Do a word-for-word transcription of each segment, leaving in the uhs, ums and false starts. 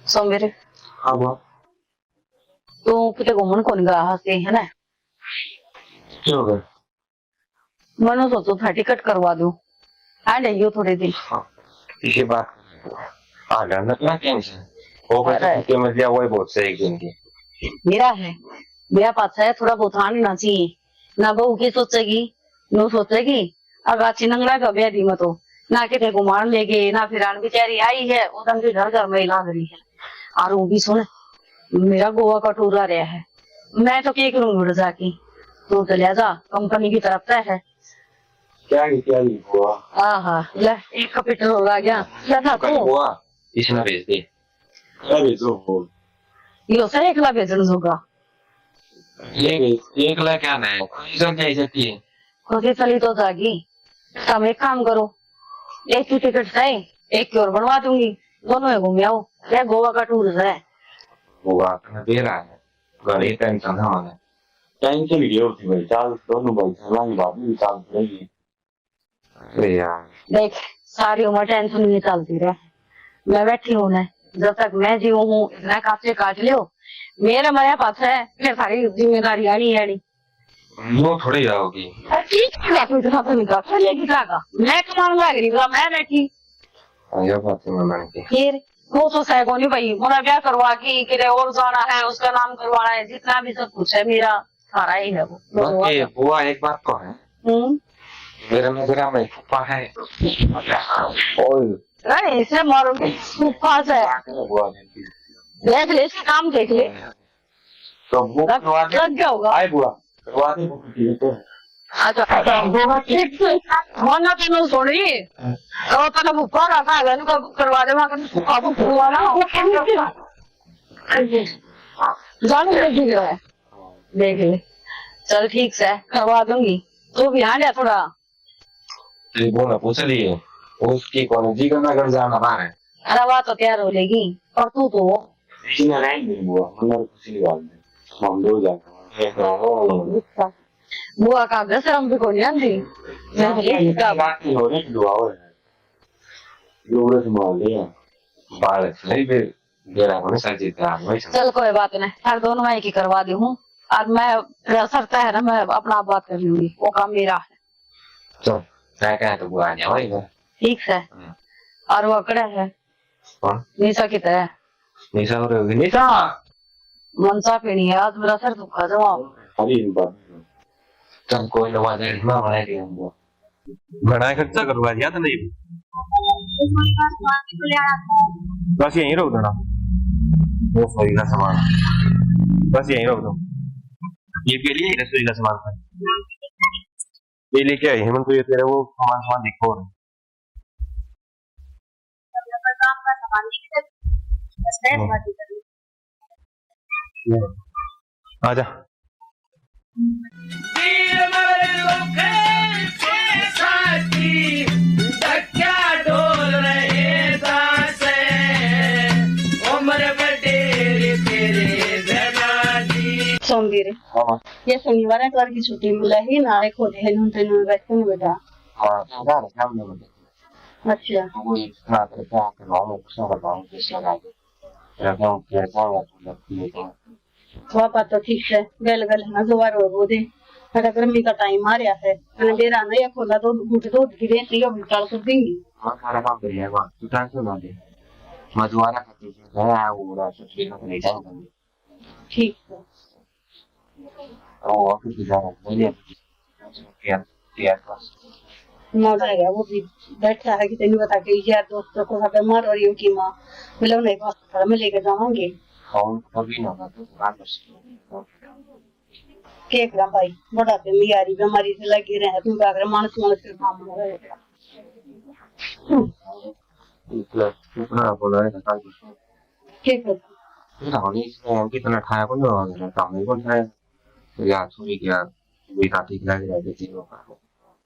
सो मेरे हाँ बुआ। तू किते घूमन कौन गया हंसे, है ना? क्यों गया? मनो सोचो था टिकट करवा दूं। आ जाइयो थोड़े दिन। हाँ, इसी बात। आ जाना ना टेंशन। वो अरे। के मर गया, वही बहुत सही एक दिन की। मेरा है, मेरा पाछा है, थोड़ा बहुत आना चाहिए। ना बहू की सोचेगी, नो सोचेगी। अगाची नंगला का ब्याह दी मतो। ना किते घुमान लेगे, ना फिरान बेचारी आई है, वो तंग घर घर में ही लाग रही है। और वो भी सुन, मेरा गोवा का टूर आ रहा है, मैं तो के करूँ उड़ जाके। तू चलिया जा, कंपनी की तरफ से है। क्या ही, क्या ही हुआ? आहा, ले, एक का पेट्रोल आ गया। क्या था तू? हुआ, इसने भेज दे। क्या भेजो? यो सर एकला भेजन जोगा। ये भेज, एकला क्या ना है? कोई इज्जत नहीं सकती है। खुशी चली तो जागी। तुम एक काम करो, एक की टिकट सही, एक की और बनवा दूंगी, दोनों ही घूम आओ। क्या गोवा का टूर है? गोवा का बेरा है, घरे टेंशन है मने। टेंशन की होती भाई, चाल दोनों भाई चलांगे, भाभी भी चाल पड़ेगी। अरे यार। देख, सारी उम्र टेंशन में चलती रहे। मैं बैठी हूँ ना, जब तक मैं जीव हूँ, इतना काचे काट लियो। मेरे मरे पाछे फिर सारी जिम्मेदारी आनी है आनी। वो थोड़ी जाओगी। अरे ठीक है, तू इतना तो निकाल, फिर लेके जागा। मैं कमान लाग रही हूँ, मैं बैठी। हाँ, ये बात तो मैं मान के। फिर वो तो सह कोनी भाई, मेरा ब्याह करवा के किधर और जाना है, उसका नाम करवाना है, जितना भी सब कुछ है मेरा, सारा ही है वो। बाकी बुआ, एक बात तो है। हम्म। मेरे नजरा में फूफा है। ओए। नहीं, इसे मारूंगी फूफा से। बुआ ने। देख ले, इसका काम देख ले। तो वो लग, करवा दे। लग गया होगा। आए बुआ, करवा दे वो टिकट। अच्छा, अच्छा, वो ठीक से। मन्ना तूने सुनी? हाँ। तो तने फूफा रखा है, इनको करवा दे, वहाँ का फूफा को करवा ना। जान ले, ठीक है। देख ले। चल ठीक से, करवा दूंगी। तू भी आ जा थोड़ा। तेरी बहू ने पूछ लिए, उसकी कौन जी करना घर जाना बाहर है। अरे वह तो तैयार हो लेगी, पर तू तो। इसने रहने नहीं हुआ, मतलब कुछ नहीं बात है। हम दो जाएंगे। अच्छा। बुआ का घर शर्म भी कोनी आंदी। मैं तो यही कहा। बात नहीं हो रही, दुआ हो रहा है। लोगों से मार लिया। बालक सही बे-, बेरा होने सर जी का, वही समझ। चल कोई बात नहीं, हर दोनों भाई की करवा दी हूँ। और मैं, मेरा शर्त है ना, मैं अपना आप बात कर लूंगी, वो काम मेरा है। चल, मैं कह तो बुआ नहीं होएगा। ठीक है। हाँ। और वो अकड़ा है। कौन? निशा कित है? निशा और होगी। निशा! मन सा पीनी है, आज मेरा सर दुखा जमा। अरे, इन बात। चल, कोई ना, आ जाए, मैं बना के आऊंगा। बड़ा खर्चा करवा दिया तो नहीं। बस यहीं रोक देना। वो रसोई का सामान। बस यहीं रोक दो। ये के लिए रसोई का सामान था। ये लेके आई हेमंत, तो ये तेरे वो सामान, सामान देखो। काम का सामान नहीं है, बस मैं हम्म। बात कर रही हूँ। आजा। वीर मर दुख के साथी, धक्का डोल रहे दासे, उम्र बडेर तेरे जना दी। सोमवीर, हाँ। ये शनिवार एतवार की छुट्टी मिला ही ना, एक होते हैं नून तेनून बैठते हैं बेटा। हाँ, हाँ, हाँ, हाँ। अच्छा। तो वो इतना करता है कि गाँव में कुछ ना बताऊँ, किसका गाँव। रखा हूँ, कैसा हुआ, तो लगती है तो। बापा तो ठीक है, गल गल ना जुआर हो वो दे। अरे गर्मी का टाइम आ रहा है, मैंने बेरा ना ये खोला तो घुट दो की रेत लियो, चाल कर देंगी। हाँ, सारा काम कर लिया, तू टेंशन ना ले। मैं दोबारा खाती है, वो रहा, सब ठीक है, नहीं जाऊँगा। ठीक है। ओ, ऑफिस की जा रहा है, बोलिए। यार, यार, बस। ना जाएगा, वो भी बैठा है कि तेनू बता के यार दोस्तों को सब मार और यूं की माँ, मतलब नहीं, बस घर में लेके जावांगे। हाँ, कभी ना होगा, तो बात बस। के करा भाई, बुढ़ापे में यारी बीमारी से लगे रहे, तू क्या करे, मानस मानस के काम हो रहे। इतना, इतना बोला है, ठीक है। ना होने इसमें हम कितना खाया को ना होगा, काम नहीं बन रहा है। तो यार, थोड़ी क्या, बेटा ठीक लग रहा है, बेटी को।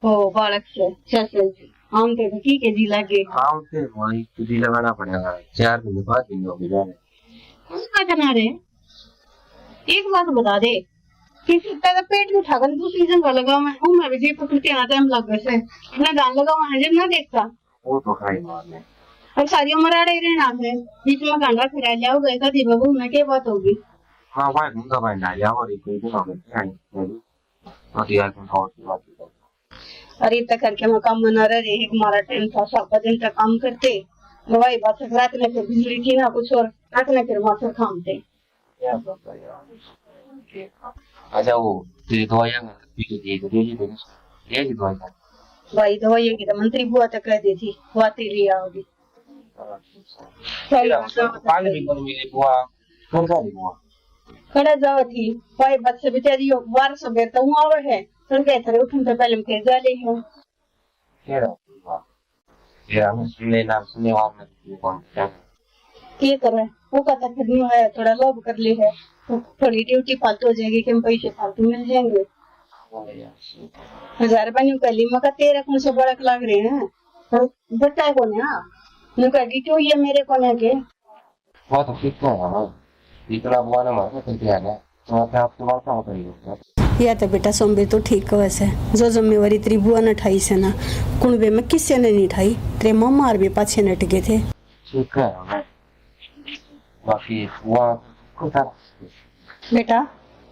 ओ, बालक से, चल, चल, चल। हम तो ठीक है, जी लगे। हाँ, उसे वही तो जी लगाना पड़ेगा। चार महीने, पाँच महीने हो गए जा रहे। उसका करना रे। एक बात बता दे, किसी तरह पेट में उठाकर दूसरी जगह लगावा है, वो मैं भी जी पकड़ के आ टाइम लग गए से। ना जान लगावा है, जब ना देखता। वो तो खाई मार ले। अब सारी उम्र आड़े ही रहना है, बीच में गांडा फिरा लिया हो गए, कदी बहू में के बात होगी? हाँ भाई, घूमता भाई ना लिया और कोई भी ना करते हैं। और यार, तुम और की बात करो। अरे, इतना करके मैं काम बना रहे, हमारा टाइम था, सब दिन तक काम करते, भाई, बस रात में फिर बिजली थी ना कुछ, और रात में फिर माथर खामते। अच्छा, वो तेरी दवाइयाँ पी के दे दे, दे दे, दे दे दवाइयाँ। भाई, दवाइयाँ की तो मंत्री बुआ तक कह दी थी, वो आती रही आओगी। तेरा मतलब पानी भी कौन मिली बुआ, कौन सा भी बुआ? खड़ा जावा थी, भाई, बस बेचारी यो बारह सौ बेर तो हूँ आवे है, सुन के थरे उठन तो पहले में फिर जा ले है। केड़ा? यार, हम सुनने ना सुनने वाला नहीं, कौन क्या? के करे? वो कहता फिर न्यू है, थोड़ा लोभ कर ले है, थोड़ी ड्यूटी फालतू हो जाएगी, कि हम पैसे फालतू मिल जाएंगे। हाँ यार। हजार रुपया न्यू कर ली, मैं कहा, तेरे कौन से बड़क लाग रहे हैं? और बता है कौन है? हाँ, न्यू कहेगी, क्यों ये मेरे कौन है के? बात ठीक तो है ना, इतना बुआ ने मारा तो क्या है ना, तो आप, आप तुम्हारा काम करिए। यह तो बेटा सोम्बे तो ठीक कहे से, जो जिम्मेवारी तेरी बुआ ने ठाई से ना, कुणबे में किसी ने नहीं ठाई, तेरे मामा और भी पाछे नट गए थे। ठीक है, बाकी बुआ को था। बेटा,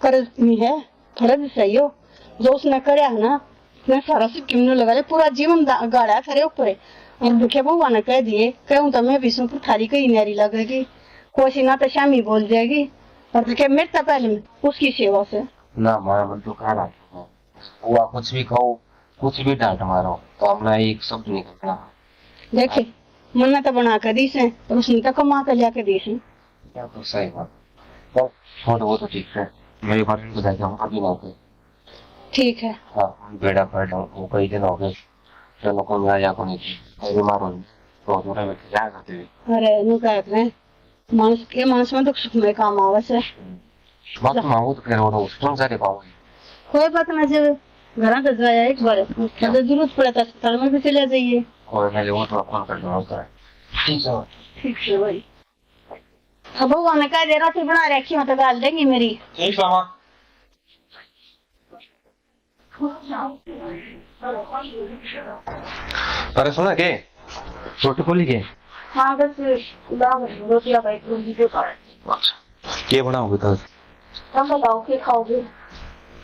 कर्ज नहीं है, थोड़ा भी सही हो, जो उसने करया है ना, मैं सारा सिक्किम नु लगा ले, पूरा जीवन दा-, गाड़ा है थारे ऊपर। और दुखे भगवान ने कह दिए, कहूँ तो मैं भी सूं, थारी कई न्यारी लगेगी, कोसी ना तो शामी बोल जाएगी। और दुखे मेरे तो पहले में उसकी सेवा से। ना माँ, मैं तो कह रहा था, बुआ कुछ भी कहो, कुछ भी डांट मारो, तो हमने एक शब्द नहीं करना। देखे, मन्ने तो बना के दी से, और उसने तो कमा के लिया के दी से। क्या तो सही बात। तो छोड़, वो तो ठीक है, मेरे बारे में तो जाके हम कभी ना होते। ठीक है। हाँ, बेड़ा पड़ जाओ, वो कई दिन हो गए, चलो कौन आया को नहीं, कई बीमार हो, तो थोड़ा बैठ जाया करते हैं। अरे, नु कह रहे, मानस के मानस में दुख सुख में काम आवे से। बात मांगो तो फिर वो तो तुम सारे पाओगे। कोई बात ना, जब घर का जाया एक बार, अगर जरूरत पड़े तो अस्पताल में भी चले जाइए। और मैं वो तो फोन कर दूंगा उसका। ठीक है। ठीक है भाई। अब वो हमें कह दे, रोटी बना रखी हो तो डाल देंगी मेरी। ठीक है माँ। अरे सुना के, रोटी पोली के? हाँ, बस दाल रोटी का भाई, पूरी जो का। अच्छा, के बनाओगे तो? तुम बताओ, के खाओगे?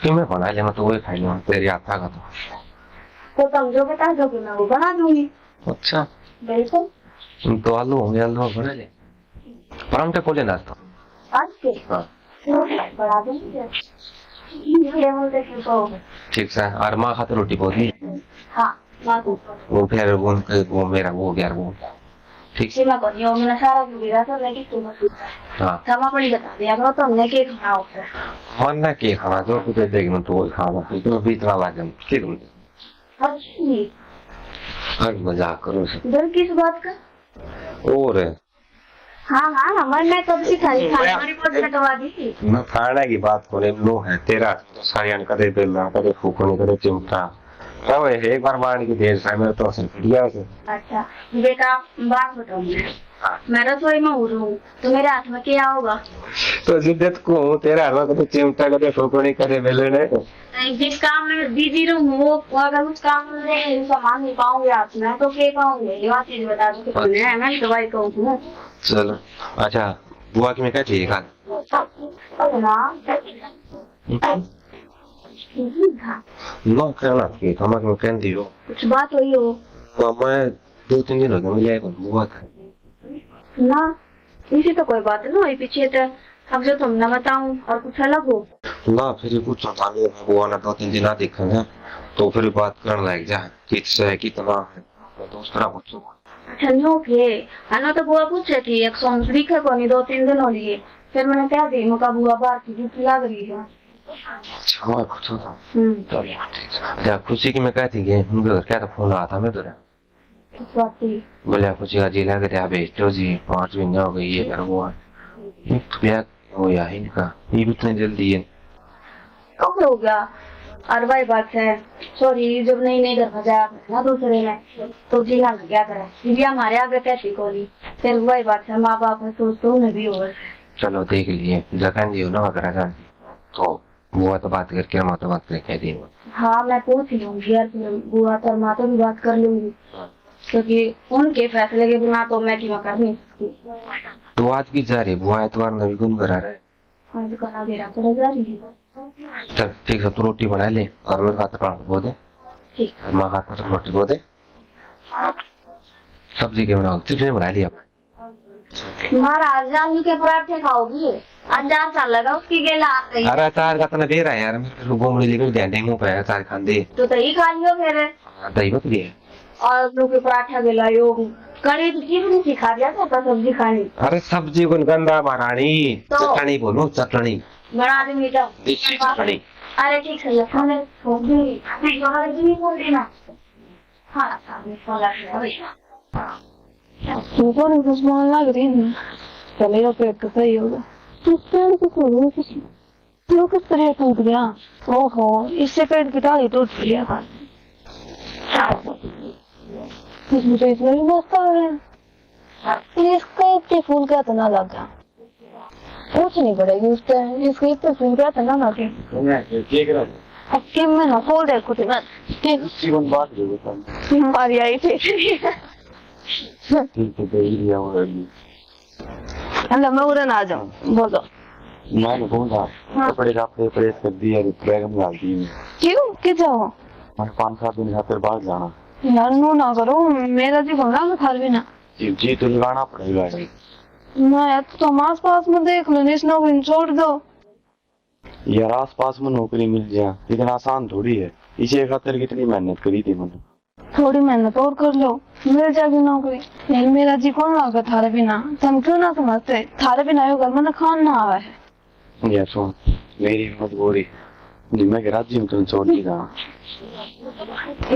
कि मैं बना ले, मैं तो वही खाई लूँ, तेरे हाथ का तो। तो तुम जो बता दोगे, मैं वो बना दूंगी। अच्छा। बिल्कुल। तो आलू होंगे, आलू बना ले। परांठे पोले नाश्ता। आज के? हाँ। बना दूंगी। ये बोल दे कि तो। ठीक से, और माँ खाते रोटी पोली। हाँ, माँ को। वो फिर वो, वो मेरा वो गया वो। ठीक। सीमा को नहीं, वो मैंने सारा जो गिरा था, मैं किसको मत पूछा। हाँ। क्षमा पड़ी बता दिया करो, तो हमने के खाना होता है। मन ना के खाना, जो कुछ देख लो तो वो खाना, तो भी इतना लागे, ठीक है। अच्छी। हर मजाक करो से। डर किस बात का? और हाँ, हाँ, हाँ, मैं कब से खाई, खाई, मैं हमारी बात कटवा दी। मैं फाड़ा की बात को नहीं, नो है, तेरा हाथ में तो सारियां कदे बेला, कदे फूकनी, कदे चिमटा। रहो, एक बार बांध के देर सा, मेरे तो असर फट गया उसे। अच्छा, बेटा, बात बताऊंगी। हाँ। मैं रसोई में हूँ, तो मेरे हाथ में क्या होगा? तो जिद्दत को हूँ, तेरे हाथ में कदे चिमटा, कदे फूकनी, कदे बेलने। जिस काम में बिजी रहूँ, वो, वो अगर उस काम में नहीं, सामान नहीं पाऊंगी हाथ में, तो क्या पाऊंगी? ये बात चीज बता दो कि अच्छा। मैं, मैं दवाई कहूँ हूँ। चलो, अच्छा, बुआ की मैं क्या चाहिए खान? ना। ना, कहना चाहिए था, मैं क्यों कहती हो? कुछ बात हुई हो? तो मैं दो तीन दिन हो गए, मिले को बुआ था। ना, इसी तो कोई बात ना हुई पीछे तो। अब जो तुमने बताऊं और कुछ अलग हो? ना, फिर ये कुछ था नहीं, बुआ ने दो तीन दिन ना देखेंगे, तो फिर बात करने लग जा, किससे है, कितना है, तो उस तरह पूछूंगा। अच्छा, न्यू के? अना तो बुआ पूछे थी, एक सौ दिखे को नहीं, दो तीन दिन हो लिए। फिर मैंने कह दी, मुका बुआ बाहर की ड्यूटी लग रही है। अच्छा, मैं पूछूं था। हम्म। चलो, ठीक है। अच्छा, खुशी की मैं कहती कि उनके घर क्या था, फोन आया था मैं तो। किस बात की? बोले, "खुशी का जी लग रहा, भेज दो जी, पाँच महीने हो गए, ये कर वो है।" ये तो ब्याह हो गया है इनका, ये भी इतने जल्दी है। कब हो गया? और वही बात है, सॉरी, जब नई नई घर में जाया करे ना दूसरे में, तो जी ना लग गया करे। ये हमारे आगे कहती कोनी। फिर वही बात है, माँ बाप है, सोच तो उन्हें भी होगा। चलो, देख लिए, जगह नहीं हो ना, अगर ऐसा तो बुआ तो बात करके, माँ तो बात करके कह देंगे। हाँ, मैं पूछ लूंगी यार, फिर बुआ तो और माँ तो भी बात कर लूंगी। हाँ। क्योंकि उनके फैसले के बिना तो मैं किमा कर नहीं सकती। तो आज की जा रही बुआ, एतवार नवी गुण करा रहे। आज करा मेरा पड़ेगा नहीं। चल ठीक है, तू रोटी बना ले और मेरे खातर पराठा बो दे। ठीक। और माँ खातर रोटी बो दे। सब्जी के बनाओ, चिप्स बना लिया। महाराज, आलू के पराठे खाओगी? अचार सा लगा उसकी गेला आ गई। अरे अचार का तने दे रहा है यार, मेरे को गोमड़ी लेकर ध्यान दे मुंह पे अचार खान दे। तो दही खा लियो फिर। हाँ, दही मत दे। और आलू के पराठा गेला यो कड़ी तो जीव नहीं सिखा दिया था सब्जी खानी। अरे सब्जी को गंदा महारानी, तो चटनी बोलो, चटनी। बना दे मीठा। देसी चटनी। अरे ठीक है, खाने छोड़ दूंगी। फिर बाहर भी नहीं बोल देना। हाँ, हाँ, मैं फोन लगा दिया। ऊपर में कुछ बोलने लग रही है। चले जाओ, पेट तो सही होगा। किस टाइम से खोलूं कुछ? क्यों, किस तरह टूट गया? ओहो, इससे पेट की टाली टूट गया। इसमें तो इतना भी मस्त आ गया। इसका इतने फूल क्या इतना लग गया? कुछ नहीं पड़ेगी उसके, इसके इतने फूल क्या इतना लग गया? अब के मैं ना खोल दे कुछ ना। के जीवन बात हो गई। हमारी आई थी। ठीक है, दे ही दिया वो अभी। हेलो, मैं उड़न आ जाऊं, बोलो। मैं नहीं कहूँगा। हाँ। कपड़े कापड़े प्रेस कर दिए, बैग में डाल दिए। क्यों, के जाओ? मैं पाँच सात दिन खातिर बाहर जाना। यार, नू ना करो, मेरा जी भला में थार भी ना। जी, जी, तो लगाना पड़ेगा। मैं यार, तो तुम आस पास में देख लो, इस नौकरी ने छोड़ दो। यार, आस पास में नौकरी मिल जाए, इतना आसान थोड़ी है। इसी खातिर कितनी मेहनत करी थी मैंने। थोड़ी मेहनत और कर लो, मिल जाएगी नौकरी। यार, मेरा जी कौन लागे थारे बिना, तुम क्यों ना समझते? थारे बिना यो घर में खान ना आवे है। या सुन, मेरी मजबूरी, जी मैं के राजी हूँ, तुम छोड़ के जाना।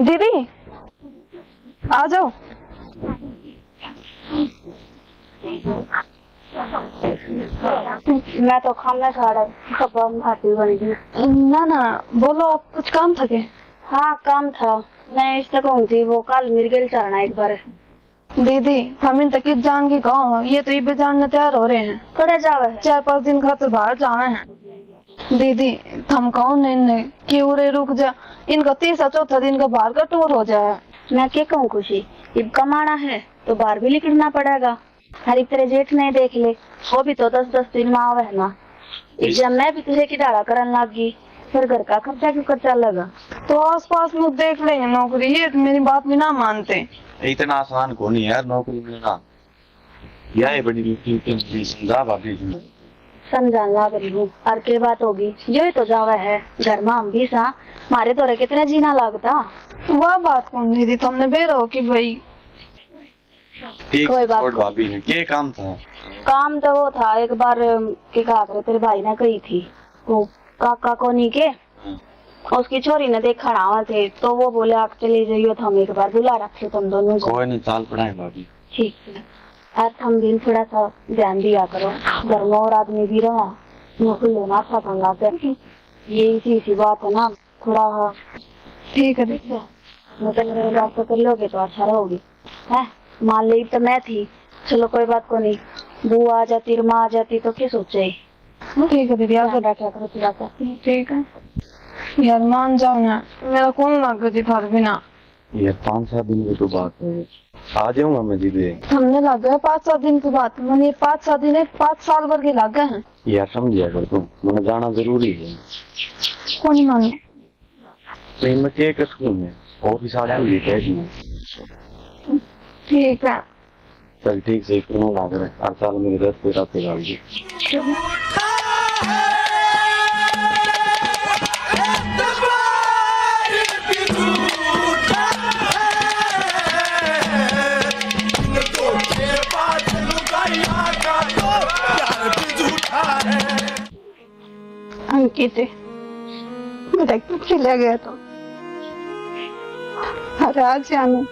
दीदी, आ जाओ। मैं तो खाना खा रहा, खब्बा में खाती बन गई। ना, ना, बोलो, आप कुछ काम था के? हाँ, काम था। मैं इस तक हूँ थी, वो कल मेरे गेल चलना एक बार। दीदी, हम इन तक जान की कहो, ये तो इबे जान ने तैयार हो रहे हैं। कड़े जावे है? चार पांच दिन खातर बाहर जावे हैं। दीदी, थम कहो ने इन्हें कि उरे रुक जा, इनका तीसरा चौथा दिन का बाहर का टूर हो जाए। मैं के कहूँ खुशी, इब कमाना है तो बाहर भी निकलना पड़ेगा। हर एक तेरे जेठ ने देख ले, वो भी तो दस दस दिन में आवे है ना। इब जब मैं भी तुझे की डाला करन लाग गई, फिर घर का खर्चा क्यों कर चलेगा? तो आसपास में देख लेंगे नौकरी, ये मेरी बात भी ना मानते। इतना आसान को नहीं यार नौकरी मिलना। या ये बड़ी मुश्किल की चीज समझा भाभी जी। समझान लाग रही हूँ, और के बात होगी, यो ही तो जावा है। घर में हम भी सा, मारे तो रे कितने जीना लागता। वह बात कौन दीदी, तुमने बेरा हो कि भाई। ठीक कोई बात छोड़ भाभी ने, के काम था? काम तो वो था, एक बार के कहा करे तेरे भाई ने कही थी, वो काका कोनी के, उसकी छोरी ने देखण आवा थे, तो वो बोले, "आप चले जाइयो, तो हम एक बार बुला रखे तुम दोनों को।" कोई नहीं, चाल पड़ाए भाभी। ठीक है। आज हम दिन थोड़ा सा ध्यान दिया करो, घर में और आदमी भी रहा, मैं खुले ना अच्छा पंगा कर। ये इसी, इसी बात है ना, थोड़ा। ठीक है, ठीक है। मतलब, मेरे बात तो कर लोगे तो अच्छा रहोगे, हैं? मान ले, तो मैं थी, चलो, कोई बात को नहीं, बुआ आ जाती, माँ आ जाती, तो क्या सोचे? ठीक है दीदी, आप ध्यान रखा करो थोड़ा सा। ठीक है। यार, मान जाओ ना, मेरा कौन लागे जी थारे बिना? यार, पाँच सात दिन की तो बात है, आ जाऊंगा मैं दीदी। हमने लगा है पाँच सात दिन की बात, मैंने ये पाँच सात दिन है, पाँच साल भर के लगा है। यार, समझिया कर तू, मैंने जाना जरूरी है। कौन मानो? नहीं, मैं के कर सकूं मैं? ऑफिस आ जाऊंगी, कह दूंगा। ठीक है। चल ठीक से, क्यों ना कर, हर साल मेरे दस पे रात डाल दी। अंकित, बेटा, क्यों चला गया तू? अरे, आ जा ना।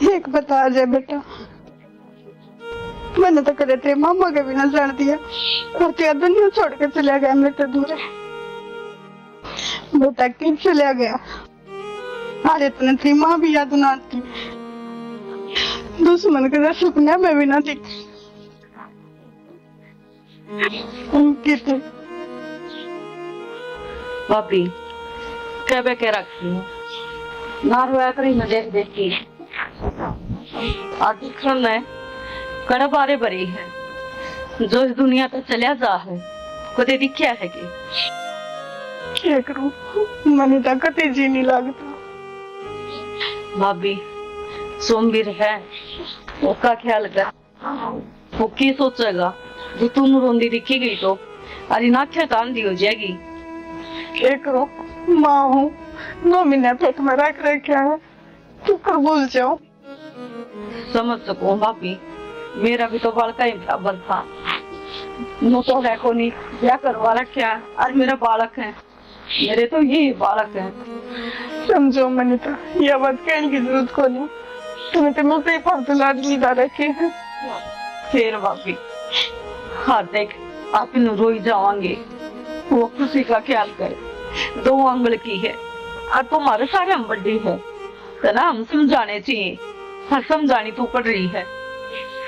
एक बता आ जा, बेटा। मैंने तो कदे तेरे मामा के भी ना जान दिया, और तेरा दुनिया छोड़ के चला गया मेरे से दूर। बेटा, क्यों चला गया? अरे, तने तेरी माँ भी याद ना आती, दुश्मन के सपने में भी ना देखी। उनकी तो भाभी, कह बे कह रखी हूँ। ना रोया करी मैं देख देख के। आ दुखन ने कड़ा बारे भरी है, जो इस दुनिया तै चल्या जा है, कदे दिखया है के? के करूं, मने तो कते जी नहीं लगता। भाभी, सोमवीर है, उसका ख्याल कर। वो की सोचेगा जो तू रोंदी दिखी गई तो? अरे ना, आंखें तो आंधी हो जाएगी। के करूं, माँ हूँ, नौ महीने पेट में रख रखा है, तू कर भूल जाऊं। समझ सकूं भाभी, मेरा भी तो बालका ही बराबर था। नो तो है कोनी, ब्याह करवा रखा है, और मेरा बालक है, मेरे तो ये बालक है। समझो मनीता, यह बात कहने की जरूरत कोनी, तुम्हें तो मुझे ही फालतू लाड लगा रखे हैं। फिर भाभी, हाँ देख, आप इन रोई जावांगे, वो खुशी का ख्याल कर, दो आंगल की है, और तुम्हारे सारे हम बड़ी है। तना हम समझाने चाहिए, हर समझानी तू पड़ रही है।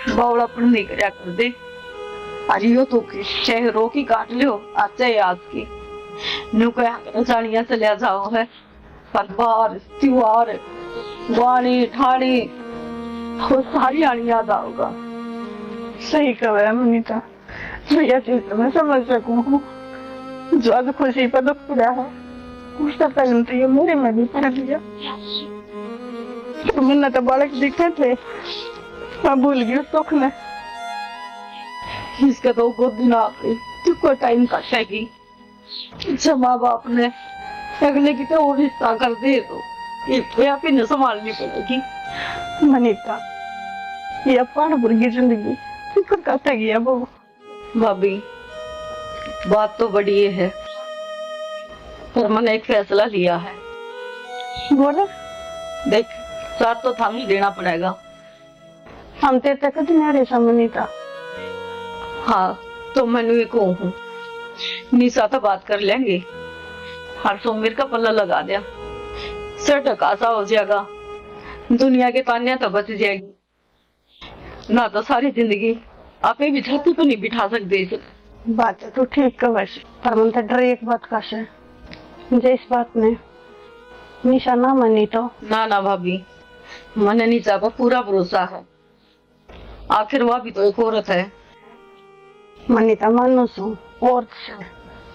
बावलापन नहीं करया कर दे। अरे यो तो के, चाहे रो की काट लियो, आज चाहे आज की। न्यू कह जानिया चलिया जाओ है, पर बार, त्योहार, गानी, ठानी, वो सारी आनी याद आओगा। सही कहा है मनीता। तो यह चीज तो मैं समझ सकूं हूँ। जो आज खुशी पर दुख पड़ा है, उससे पहले तो ये मेरे में भी पड़ गया। तो मैंने तो बालक दिखे थे, मैं भूल गई उस दुख में। इसका तो गोदी ना आते, तू को टाइम काटेगी। अच्छा, माँ बाप ने अगले की तो और रिश्ता कर दे तो ये, ये आप ही ने संभालनी पड़ेगी। मनीता, ये पहाड़पुर की जिंदगी फिक्र काटेगी अब। भाभी, बात तो बड़ी ये है, पर मैंने एक फैसला लिया है। बोलो। देख, साथ तो थानू देना पड़ेगा। हम तेरे तक नहीं रह समझ नहीं था। हाँ, तो मैं न्यू कहूँ हूँ, निशा तो बात कर लेंगे, हर सोमवीर का पल्ला लगा दिया, सर ढकासा हो जाएगा, दुनिया के तानिया तो बच जाएगी। ना तो सारी जिंदगी आपे भी छाती पे नहीं बिठा सकते इसे। बात तो तू ठीक कहे से, पर मन तो डर एक बात का से, जे इस बात ने निशा ना मानी तो। ना, ना भाभी, मने निशा पर पूरा भरोसा है, आखिर वह भी तो एक औरत है। मने तो मानू सू, औरत से,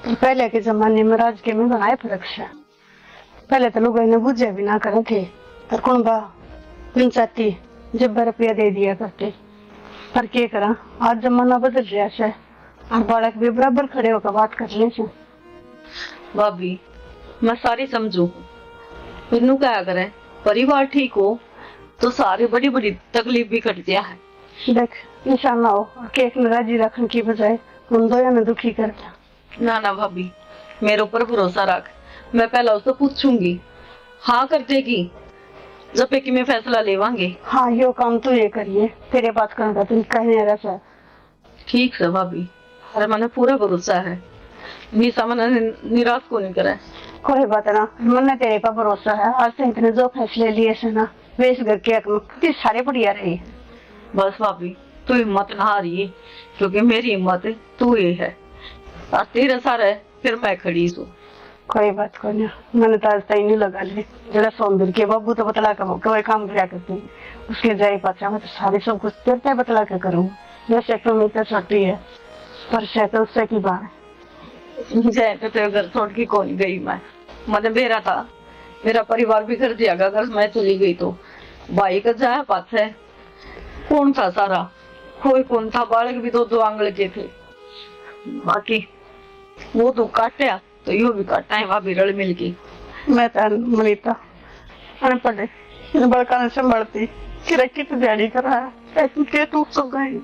पर पहले के जमाने में राज के में घणा ही फर्क से। पहले तो लुगाई ने बुझे भी ना करे थे, और कुणबा पंचायती जब रुपया दे दिया करते, पर के करा, आज जमाना बदल रहा से, और बालक भी बराबर खड़े होकर बात कर ले से। भाभी, मैं सारी समझू, इन्नू क्या करे, परिवार ठीक हो तो सारी बड़ी बड़ी तकलीफ भी कट जाए। देख, निशा ना हो, और के एक ने राजी रखने की बजाय उन दोया ने दुखी कर दिया। ना, ना भाभी, मेरे ऊपर भरोसा रख, मैं पहला उससे पूछूंगी, हाँ कर देगी, जब एक में फैसला लेवांगे। हाँ, यो काम तू ये करिए, तेरे बात करने का तरीका ही नहीं रहा। ठीक से भाभी, अरे मने पूरा भरोसा है, निशा मने नि-, निराश को नहीं करे। कोई बात ना, मने तेरे पर भरोसा है, आज से इतने जो फैसले लिए से ना, वे इस घर के हक में कितने सारे बढ़िया रहे। बस भाभी, तू हिम्मत ना हारिए, क्योंकि मेरी हिम्मत तू ही है, और तेरे सारे फिर मैं खड़ी सू। कोई बात कोनी, मैंने तो आज तई नहीं लगा ले। जरा सोमवीर के बाबू तो बतला के कोई काम करया करते, उसके जाए पाछा मैं तो सारे सब कुछ तेरे पे बतला के करूँ। वैसे तो मैं तो छोटी है, पर से तो उससे की बात। जय तो तेरे घर छोड़ के कौन गई मैं, मैंने बेरा था, मेरा परिवार बिखर जाएगा अगर मैं चली गई तो। भाई का जाए पाछे कौन था सारा, कोई कौन था, बालक भी दो दो आंगल के थे। बाकी वो तो काटा तो यो भी काटा है भाभी रल मिल के। मैं तो मनीता अनपढ़ है, इन बालका ने संभालती, किरा कित दिहाड़ी करा है, तू के तू सो गई।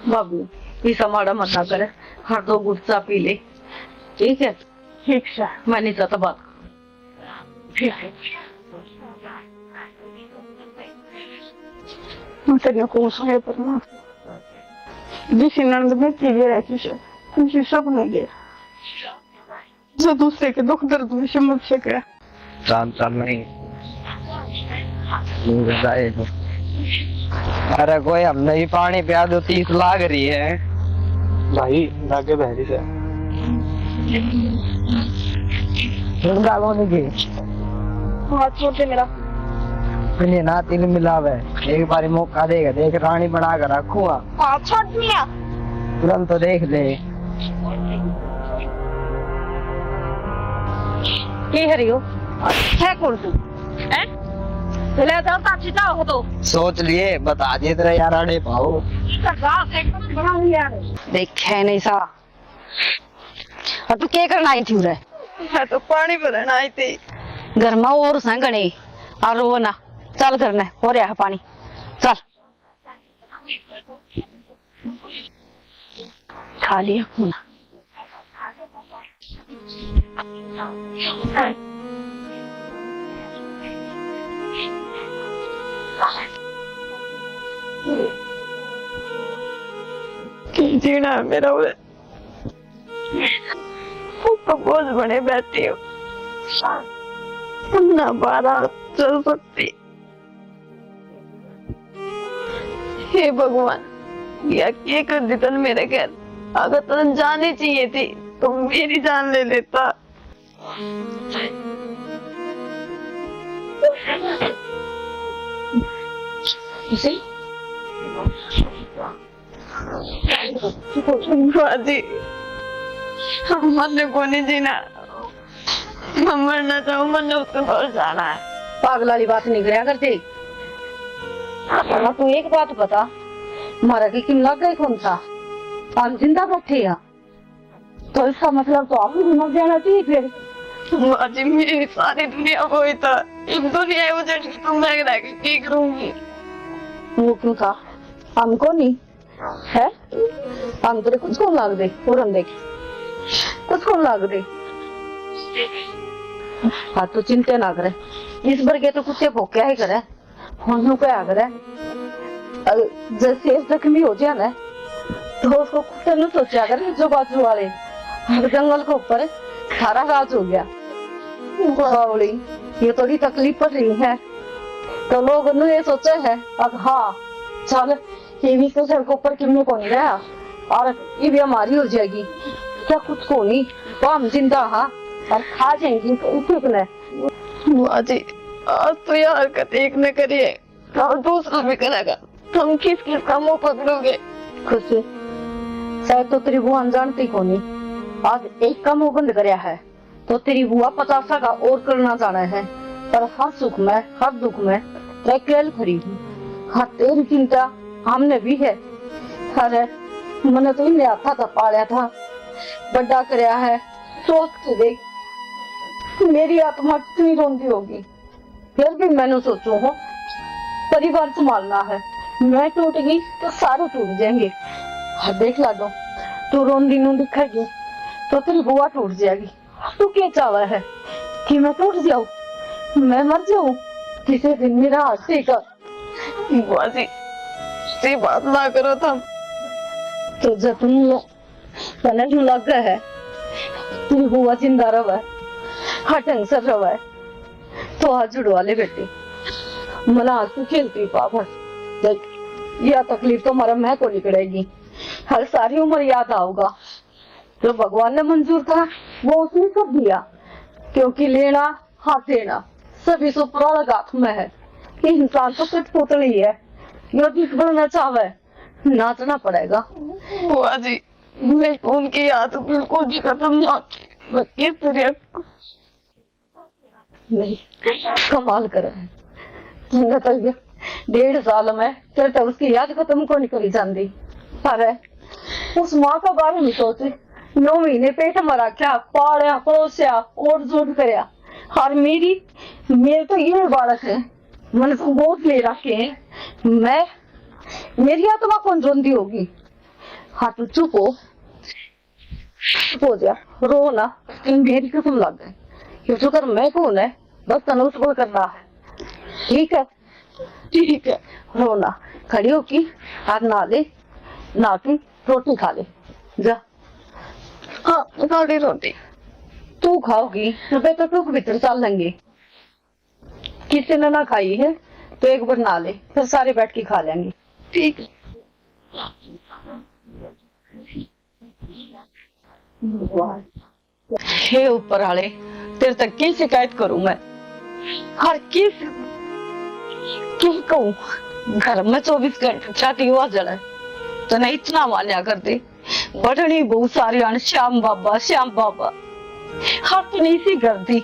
भाभी, इसा माड़ा मत ना करे, हर दो घुट चा पी ले, ठीक है? ठीक से। मैं नहीं चाहता बात। ठीक है। मैं तेरे को सुने पर ना, जिस नंद में चीजें रहती से, उसी सब ने दे। जो दूसरे के दुख दर्द में समझ सके। राम राम नहीं। अरे कोई हमने ही पानी प्या दो, तीस लाग रही है। भाई, लागे बहरी से। सुन गालों ने की। हाथ छोड़ दे मेरा। मैंने ना तिल मिलावे, एक बार मौका देगा, देख रानी बना कर रखूंगा। हाथ छोड़ दिया। तुरंत तो देख ले। के हरियो? है कौन तू? हैं? ले जाओ, काची जाओ हो तो। सोच लिए, बता दिए तेरा यार आड़े पाओ। ये तो गाँव से एकदम बड़ा नहीं यार। देखे नहीं सा। और तू के करना आई थी उरे? मैं तो पानी भरन आई थी। घर में और से घने, और वो ना, चल घर में, हो रहा है पानी, चल। खा लिया खून। जीना है मेरा उरे। तो बोझ बने बैठी हो, ना बाहर चल सकती। हे भगवान, या के कर दी तन मेरे घर? अगर तन जानी चाहिए थी, तो मेरी जान ले लेता। बाजी, हम मरने को नहीं जीना, हम मरना चाहो, मरने उसको और जाना है। पागल वाली बात नहीं करया करते। और तू एक बात बता, मारा की किम लग गई कौन सा? हम जिंदा बैठे हैं, तो इसका मतलब तो आप भी मर जाना चाहिए फिर। बाजी, मेरी सारी दुनिया वही था, इस दुनिया में जब तुम मैं रह के की करूंगी? वो क्यों था? हमको नहीं है, हम तेरे कुछ कौन लाग दे, पूरन देख, कुछ कौन लाग दे। हाँ, तू चिंता ना करे, इस बरगे तो कुत्ते भोक्या ही करे, हम यूं कहा करे। अ, जैसे जख्मी हो जाए ना, तो उसको कुत्ते नु सोचा करे, जो बाजू वाले हर जंगल के ऊपर सारा राज हो गया। बावली, ये थोड़ी तकलीफ पड़ रही है, तो लोग नु ये सोचे है, अब हाँ, चल, ये भी तो सड़कों पर किन्ने को नहीं रहा, और ये भी हमारी हो जाएगी। क्या कुछ को नहीं, तो हम जिंदा हाँ और खा जाएंगे तो उसे ने। बुआ जी, आज तो यह हरकत एक ने करी है, कल दूसरा भी करेगा। हम किस किस का मुंह पकड़ोगे? खुशी, शायद तो तेरी बुआ जानती को नहीं, आज एक का मुंह बंद करया है। तो तेरी बुआ पचासा का और करना जाना है, पर हर सुख में, हर दुख में तेरे गेल खड़ी हूँ। हाँ, तेरी चिंता हमने भी है। अरे, मैंने तो इन्हें हाथा था पाला था, बड़ा करया है। सोच के देख, मेरी आत्मा कितनी रोंदी होगी। फिर भी मैंने सोचो हो, परिवार संभालना है। मैं टूट गई तो सारे टूट जाएंगे। हाँ, देख लाडो, तू रोंदी नू दिखेगी तो तेरी बुआ टूट जाएगी। तू के चाहवे है कि मैं टूट जाऊं, मैं मर जाऊं? किसी दिन मेरा हाथ ठीक कर। बुआ जी, ये बात ना करो तुम। तो जब तुम लो, तने यूं लगे है तेरी बुआ जिंदा रहे, हर ढंग से रहे, तो हाथ जुड़वा ले बेटी। मना आंसू खेलती पापा, देख, यह तकलीफ तो मरा मैं को निकलेगी, हर सारी उम्र याद आओगा। जो भगवान ने मंजूर था, वो उसने सब दिया, क्योंकि लेना, हाथ देना सभी से ऊपर वाला के हाथ में है। ये इंसान तो कठपुतली है, जो जिस बनना चाहे, नाचना पड़ेगा। बुआ जी, मेरे को उनकी याद बिल्कुल भी खत्म ना होती। मैं किस तरह नहीं, कमाल करे। तन्ने तो ये डेढ़ साल में तेरे तो उसकी याद खत्म को नहीं करी जाती। अरे, उस माँ का बारे में सोच, नौ महीने पेट में रखा, पालया, पोसया और जोड़ करया। और मेरी, मेरे तो ये बालक है, मैंने तो गोद ले रखे हैं। मैं, मेरी आत्मा कौन रोंदी होगी? हाँ, तू चुप हो। चुप हो जा, रो ना, तन मेरी कसम लग गई। ये जो कर मैं कौन है, बस तने उसको करना है, ठीक है? ठीक है। रो ना, खड़ी होके हाथ नहा ले, नहा के रोटी खा ले, जा। हाँ, खा ली रोटी। तू खाओगी, तो फिर तो टूक भीतर चल लेंगे। किसी ने ना खाई है, तो एक बार नहा ले, फिर सारे बैठ के खा लेंगे। ठीक है। हे ऊपर आले, तेरे तक की शिकायत करूं मैं? हर किस, किस कहूँ, घर में चौबीस घंटे चाटी हुआ जले, तने इतना मान्या कर दे। बड़नी बहुत सारी आन, श्याम बाबा, श्याम बाबा। हर तने इसी कर दी,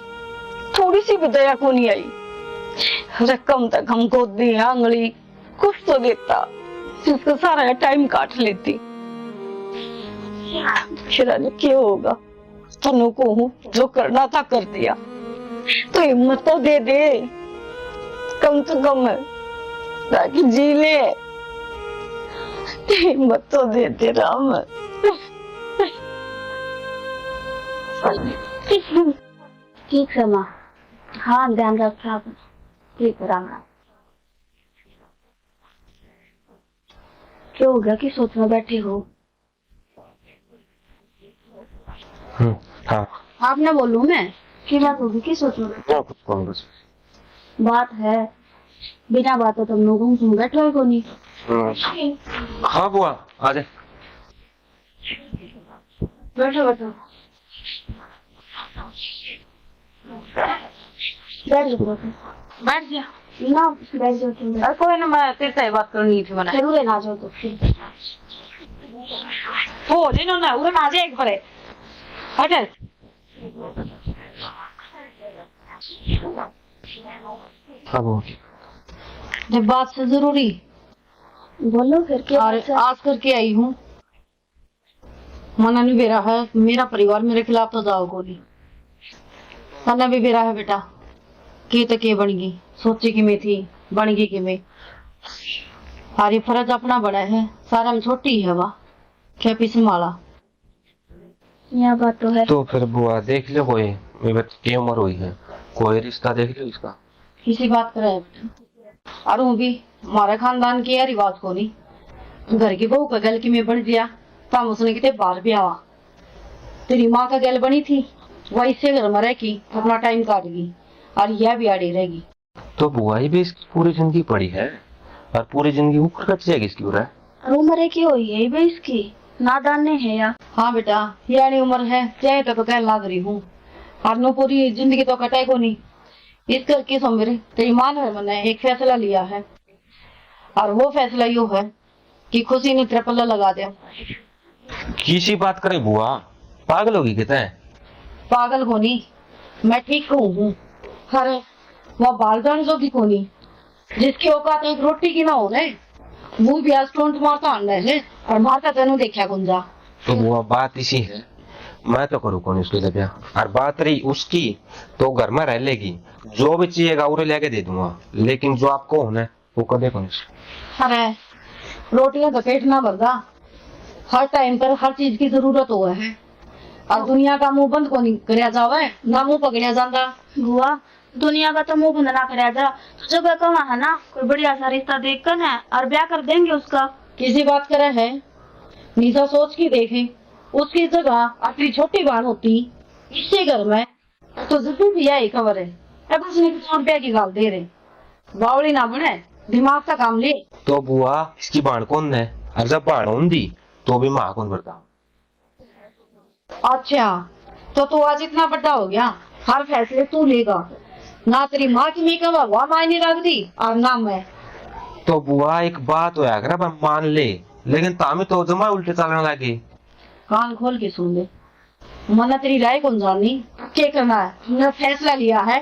थोड़ी सी भी दया को नहीं आई। अरे कम तक हम गोदी, आंगली, कुछ तो देता, जिसका सारा टाइम काट लेती। फिर आज क्या होगा? तन्नू को हूँ, जो करना था कर दिया, तो हिम्मत तो दे दे, कम से कम, ताकि जी ले। हिम्मत तो दे दे राम। ठीक है माँ, हाँ ध्यान रखा, ठीक है राम राम। क्या हो गया, किस सोच में बैठे हो? हम्म, हाँ। आपने बोलूं मैं कि मैं खुद की सोच में बैठी। क्या कुछ कौन बस? बात है, बिना बात तो तुम लोगों को बैठो ही कोनी। हम्म। हाँ बुआ, आ जा। बैठो, बैठो। बैठ जा। बैठ जा। ना, बैठ जा तुम। अरे कोई ना, मैं तेरे से बात करनी थी मैंने। फिर उरे ना जाओ तो फिर। हो, ले ना, ना, उरे ना आ जा एक बार। हट। हाँ, बोल। जब बात से जरूरी। बोलो फिर क्या और बात है? आज करके आई हूँ। मन्ने भी बेरा है, मेरा परिवार मेरे खिलाफ तो जाओ कोनी। तन्ने भी बेरा है बेटा, के तो के बन गई, सोची कि मैं थी, बन गई कि मैं। और ये फर्ज अपना बड़ा है, सारा में छोटी है वा, क्या पीछे माला। यह बात तो है। तो फिर बुआ देख लो कोई, ये बच्चे की उम्र हुई है, कोई रिश्ता देख लो इसका। किसी बात पर है बेटा। और वो भी हमारे खानदान की यह रिवाज को नहीं। घर की बहू का गल की में बन गया, तो हम उसने किते बाहर भी आवा। तेरी माँ का गल बनी थी, वह इसे घर में रह के अपना टाइम काट गई और यह भी आड़ी रहेगी। तो बुआ, ये भी इसकी पूरी जिंदगी पड़ी है और पूरी जिंदगी ऊपर कट जाएगी इसकी उरे। और उम्र की हुई है ये भी इसकी, नादान ने है या? हाँ बेटा, यानी उम्र है, चाहे तो कहने लाग रही हूँ। और नो पूरी जिंदगी तो कटे को नहीं। इस करके सोमेर, तेरी माँ ने मैंने एक फैसला लिया है, और वो फैसला यो है कि खुशी ने तेरा पल्ला लगा दिया। किसी बात करे बुआ, पागल होगी किते? पागल कोनी, मैं ठीक कहूँ हूँ। अरे, वह बाल जान जोगी कोनी, जिसकी औकात एक रोटी की ना हो ने, वो भी आज टोंट मारता आंदा है, और मारता तेनू देखा कौन जा। तो बुआ, बात इसी है, मैं तो करूँ कौन उसकी जगह, और बात रही उसकी, तो घर में रह लेगी, जो भी चाहिएगा उरे लेके दे दूंगा, लेकिन जो आपको होना है, वो कदे कौन। अरे, रोटियां तो पेट ना भरदा, हर टाइम पर हर चीज की जरूरत हो है, और दुनिया का मुंह बंद को नहीं करया जावे, ना मुंह पकड़या जाता। बुआ, दुनिया का तो मुंह बंद ना करया जा। जब कहवा है ना, कोई बढ़िया सा रिश्ता देख कर ना और ब्याह कर देंगे उसका। किसी बात करे है, निशा सोच के देखे, उसकी जगह अपनी छोटी बहन होती इसी घर में, तो जब भी यही खबर है, तब उसने सौ रुपया की गाल दे रहे। बावली ना बने, दिमाग का काम ले। तो बुआ, इसकी बहन कौन है? और जब बहन होंदी, तो भी माँ कौन भरता? अच्छा, तो तू आज इतना बड़ा हो गया, हर फैसले तू लेगा। ना तेरी माँ की मैं कहवा मायने रख दी, और ना मैं। तो बुआ, एक बात होया करे, पर मान ले, लेकिन तामी तो जमा उल्टे चलने लगे। कान खोल के सुन ले, मन्ने तेरी राय कौन जाननी, के करना है, हमने फैसला लिया है,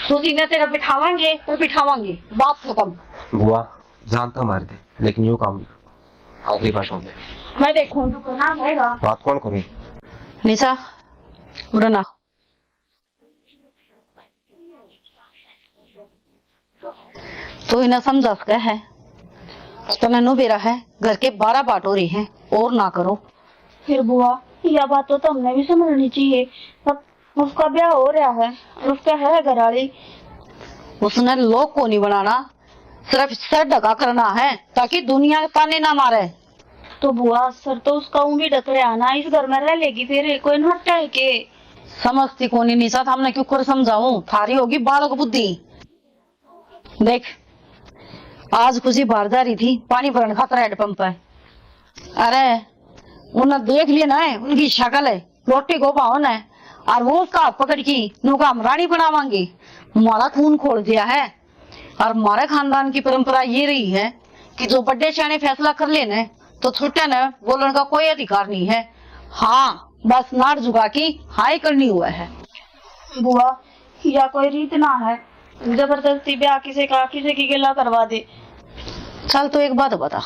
तो सीधे तेरा बिठावांगे तो बिठावांगे, बात खत्म। बुआ, जान तो मार दे, लेकिन यो काम आखिरी बार सुन ले। मैं देखूं, तू करना पड़ेगा। बात कौन करूं? निशा, उड़ना। तू इन्हें समझा सके है, तने नु बेरा है, घर के बारह बाट हो रही हैं, और ना करो। फिर बुआ, यह बात तो हमने भी समझनी चाहिए। अब उसका ब्याह हो रहा है और उसका है घरवाली। उसने लोग को नहीं बनाना, सिर्फ सर ढका करना है, ताकि दुनिया ताने ना मारे। तो बुआ, सर तो उसका ऊं भी ढक रहा ना, इस घर में रह लेगी, फिर कोई नट्टा है के? समझती कोनी निशा, हमने क्यों कर समझाऊं, थारी होगी बालक बुद्धि। देख, आज खुशी बाहर जा रही थी पानी भरन खातर हेडपंप पे। अरे, उन्हें देख लिया ना, उनकी शक्ल है, रोटी को भाव ना, और वो उसका हाथ पकड़ की नुका हम रानी बनावांगे। मारा खून खोल दिया है। और मारे खानदान की परंपरा ये रही है कि जो बड़े सियाने फैसला कर लेने, तो छोटे ने बोलने का कोई अधिकार नहीं है। हाँ, बस नाड़ झुका के हाँ ही करनी हुआ है। बुआ, या कोई रीत ना है, जबरदस्ती ब्याह किसी का, किसी की गिला करवा दे। चल, तो एक बात बता,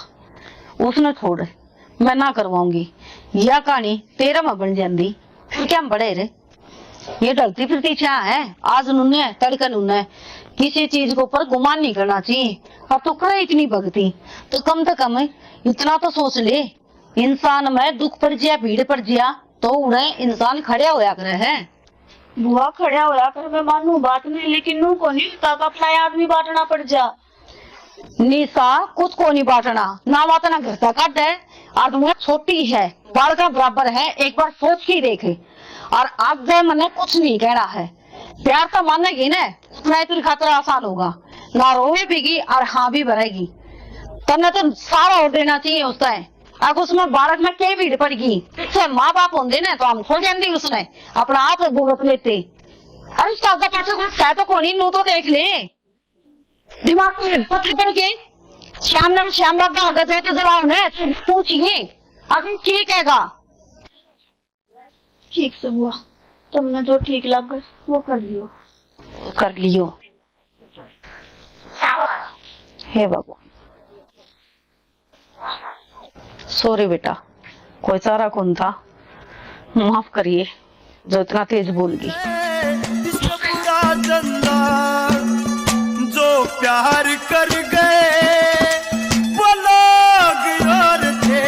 उसने छोड़, मैं ना करवाऊंगी। या कहानी तेरे में बन जाती, फिर क्या हम बड़े रे? ये ढलती फिरती छाया है, आज नुन्ने, तड़के नुन्ने। किसी चीज के ऊपर गुमान नहीं करना चाहिए। अब तो करे इतनी भक्ति, तो कम से कम इतना तो सोच ले, इंसान में दुख पड़ जिया, भीड़ पड़ जिया, तो उड़े इंसान खड़ा होया करे है। बुआ, खड़ा होया कर, मैं मानू बात नहीं, लेकिन नू कोनी होता कि अपना आदमी बांटना पड़ जा। निशा, कुछ को नहीं बांटना, ना बात ना घर तक काटे। और मैं छोटी है, बालका बराबर है, एक बार सोच के देख। और आगे मने कुछ नहीं कहना है, प्यार तो मानेगी ना, उतना ही तेरी खातर आसान होगा। ना रोवे भी और हाँ भी भरेगी। तन्ने तो सारा और देना चाहिए उससे। अब उसमें बालक में के भीड़ पड़गी, पीछे माँ बाप होंदे ना तो हम खोल जाते उसने, अपना आप भुगत लेते। अरे उसका आगे पाछे कोई है तो कोनी, नू तो देख ले। दिमाग में पत्थर पड़ के श्याम नाम श्याम बाबा आगे जाके जलाओ ना, तो पूछिए अभी ठीक हैगा। ठीक से बुआ, तुमने जो ठीक लगे वो कर लियो। कर लियो। हे बाबू, सॉरी बेटा, कोई चारा कौन था, माफ करिए जो इतना तेज बोल गई। इसका पूरा चंदा जो प्यार कर गए वो लोग और थे,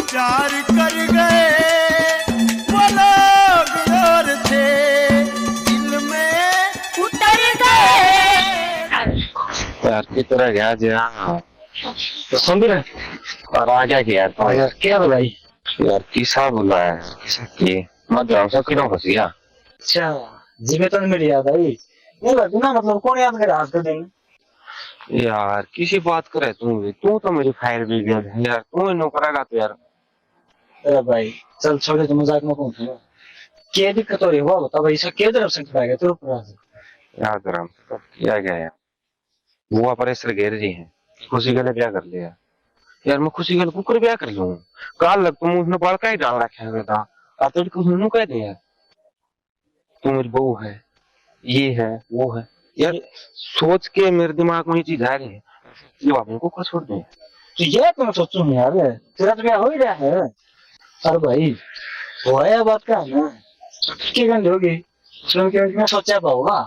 प्यार कर गए वो लोग और थे, दिल में उतर गए। यार, कितना गया जी, हाँ। तो सुन भी रहे। और आ गया कि यार, आ यार, क्या है भाई? यार, किसा बुलाया है? किसा की? मैं ग्राम से किधर फंस गया? अच्छा, जिम्मे तो नहीं मिल याद आई। नहीं भाई, ना, मतलब, कौन याद करे आज के दिन? यार, किसी बात करे तू भी? तू तो मेरी फायर ब्रिगेड है यार, तू ही नौकरागा तो यार। अरे भाई, चल छोड़े, तो मजाक में कौन था? क्या दिक्कत हो रही है, वो बता भाई, सब क्या तरफ से खड़ा गया तेरे ऊपर आज? यार, ग्राम से किया गया यार। बुआ प्रेशर घेर रही है, खुशी गले ब्याह कर लिया। यार, मैं खुशी गले कुकर ब्याह कर लूँ? काल लग तुम उसने बड़का ही डाल रखा है बेटा, और तेरे को उसने कह दिया, तू मेरी बहू है, ये है, वो है। यार, सोच के मेरे दिमाग में ये चीज आ रही है, ये बाबू को कर छोड़ दे। तो ये तो मैं सोचूं यार, तेरा तो ब्याह हो ही रहा है। अरे भाई, वो है बात का है ना, सबकी गंढ होगी। सुन के मैं सोचा पाऊंगा।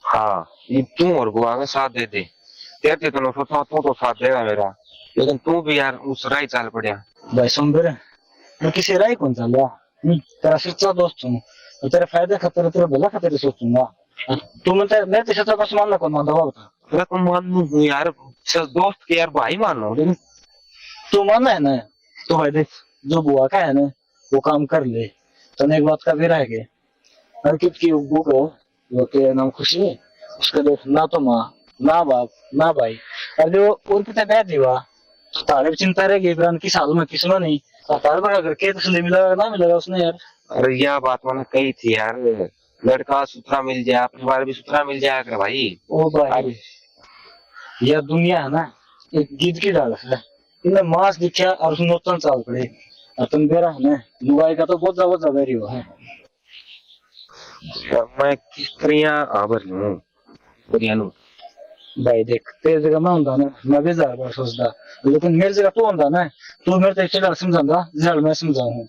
हाँ, ये तू और बुआ का साथ दे दे। तेरे तो सोचा तू तो साथ देगा मेरा, लेकिन तू भी यार उस राह चाल पड़या। भाई सुन फिर, मैं किसी राह कौन चाल रहा? हम्म, तेरा सच्चा दोस्त हूँ, तो तेरे फायदे खातिर, तेरे भला खातिर सोचूंगा। तू मैं तेरे, मैं तेरे सच्चा दोस्त मानना कौन मानता बाबू? मैं तो मानू हूँ यार, सच दोस्त के यार भाई मानो, लेकिन तू माना है ना, तो भाई देख, जो बुआ का है ना, वो काम कर ले। तने एक बात का भी रह गए, हर कित की वो को, वो के नाम खुशी, उसके देख ना तो माँ, ना बाप, ना भाई। और जो उनके ते बह दीवा, तो तारे भी चिंता रहेगी, इमरान की साल में किसनो नहीं, और तारे बड़ा घर के तसल्ली मिलेगा ना मिलेगा उसने यार। अरे, यह बात मैंने कही थी यार, लड़का सुथरा मिल जाए, परिवार भी सुथरा मिल जाए कर भाई। ओ भाई, अरे। यह दुनिया है ना, एक गीत की ढाल है। इन्हें मांस दिखा और उसमें नोचन चाल पड़े। और तुम बेरा है ना, लुगाई का तो बहुत ज्यादा, ज्यादा रियो है। यार, मैं किस तरह आवर लूं? बढ़िया लूं। भाई देख, तेरी जगह मैं होंदा ना, मैं भी हजार बार सोचदा, लेकिन मेरी जगह तू होंदा ना, तू मेरे ते इसे गल समझांदा, जिस गल मैं समझाऊं।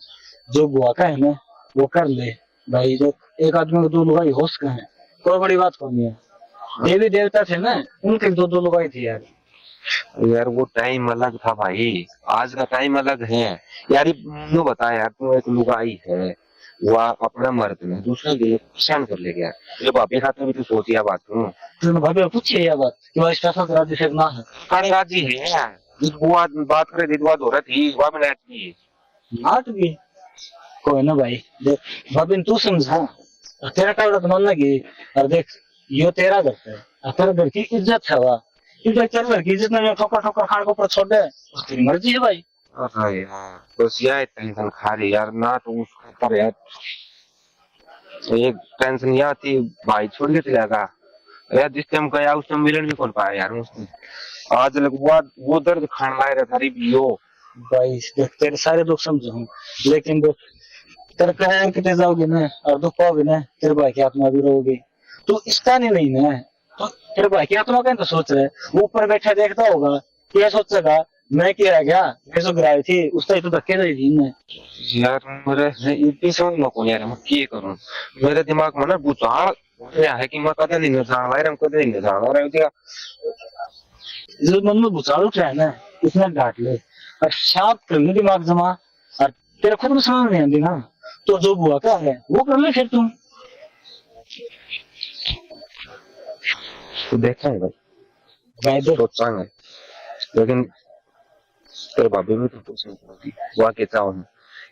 जो बुआ का है ना, वो कर ले। भाई देख, एक आदमी को दो लुगाई हो सके हैं, कोई बड़ी बात कोनी है। देवी देवता थे ना, उनके दो दो लुगाई थी यार। यार, वो टाइम अलग था भाई, आज का टाइम अलग है। यार, ये न्यू बता यार, तू एक लुगाई है, वो अपना मर्द ने दूसरे के लिए परेशान कर ले गया। ये भाभी खातर भी तू सोच या बात तू। तूने भाभी को पूछी है या बात कि भाई स्पेशल राजी से ना है? अरे राजी है यार, जिस बुआ बात करे, जिस बुआ धोरा थी, वह भी नाट की। नाट की? कोई ना भाई, देख, भाभी ने तू समझा, और तेरा टावड़ा तो मानना की, और देख, यो तेरा घर है, और तेरे घर की इज्जत है वा। इधर तेरे घर की इज्जत ने ठोकर ठोकर खान के ऊपर छोड़ दे, और तेरी मर्जी है भाई। अरे यार, बस यही टेंशन खा रही यार, ना तो उस खातर यार। एक टेंशन या थी, भाई छोड़ के चला गया यार। जिस टाइम गया उस टाइम मिलन भी कौन पाया यार उसने। आज लग वो वो दर्द खान लाए रहा थारी भी यो। भाई देख, तेरे सारे दुख समझू हूँ, लेकिन देख, तेरे कहे कितने जाओगे ना और दुख पाओगे ना, तेरे भाई की आत्मा भी रोगी। तू इसका नहीं, नहीं ना, तो तेरे भाई की आत्मा का तो सोच रहे। वो ऊपर बैठा देखता होगा, क्या सोचेगा, मैं क्या रह गया, मैं जो गिराई थी उसका ही तो धक्के दे दी मैं। यार मेरे ये भी समझ में कौन यार, मैं क्या करूँ? मेरे दिमाग में ना भूचाल उठ रहा है कि मैं कदे नहीं जान ला रहा हूँ, कदे नहीं जान ला रहा हूँ। जो मन में भूचाल उठ रहा है ना, इसने घाट ले और शांत कर ले दिमाग जमा। और तेरे खुद को समझ नहीं आती ना, तो जो बुआ का है वो कर ले फिर तू। तो देखा है भाई, भाई देख, सोचांगे, लेकिन तेरे भाभी भी तो पूछनी पड़ेगी, वो आके चाहो है।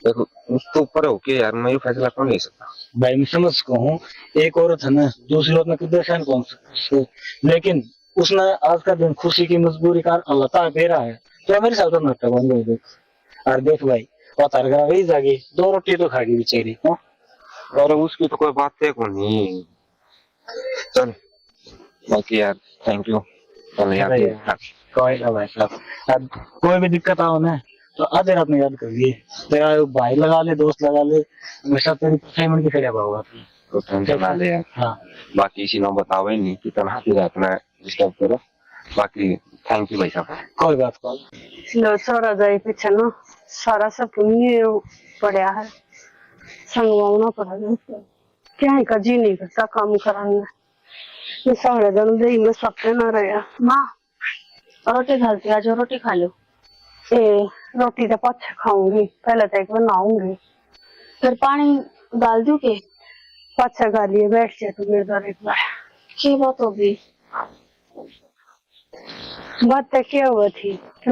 देख, उसके ऊपर होके यार मैं ये फैसला कौन ले सकता? भाई मैं समझ चुका हूँ, एक औरत है ना, दूसरी औरत में कितना सहन कौन सकता, लेकिन उसने आज का दिन खुशी की मजबूरी का अल्लाह ताला दे रहा है, तो मेरे साथ तो नाटक बंद हो गए। और देख भाई, वो तार घर वही जागी, दो रोटी तो खा गई बेचारी। हाँ? और उसकी तो कोई बात है को नहीं। चल, बाकी यार, थैंक यू। चल यार, अरे यार, कोई ना भाई साहब, अब कोई भी दिक्कत आओ ना, तो आधे रात में याद कर लिए। तेरा भाई लगा ले, दोस्त लगा ले, हमेशा तेरी पसेमन की खड़ा होगा। तो टेंशन ना ले यार। हाँ, बाकी इसी ना बतावे नहीं कि तनहा की रात में डिस्टर्ब करो। बाकी थैंक यू भाई साहब। कोई बात नहीं। लो, छोरा जाए पीछे ना, सारा सब न्यू पड़ा है, संगवाना पड़ा है। क्या है का जी नहीं करता काम करने। ये सारे दिन दे ही में सपने ना रहा। माँ, रोटी घालती, आज रोटी खा लो। ए, रोटी तो पाछे खाऊंगी, पहले तो एक बार नहाऊंगी। फिर पानी डाल दूं के? पाछे खा लिए, बैठ जा तू मेरे द्वारा एक बार। की बात होगी? बात तो क्या हुआ थी कि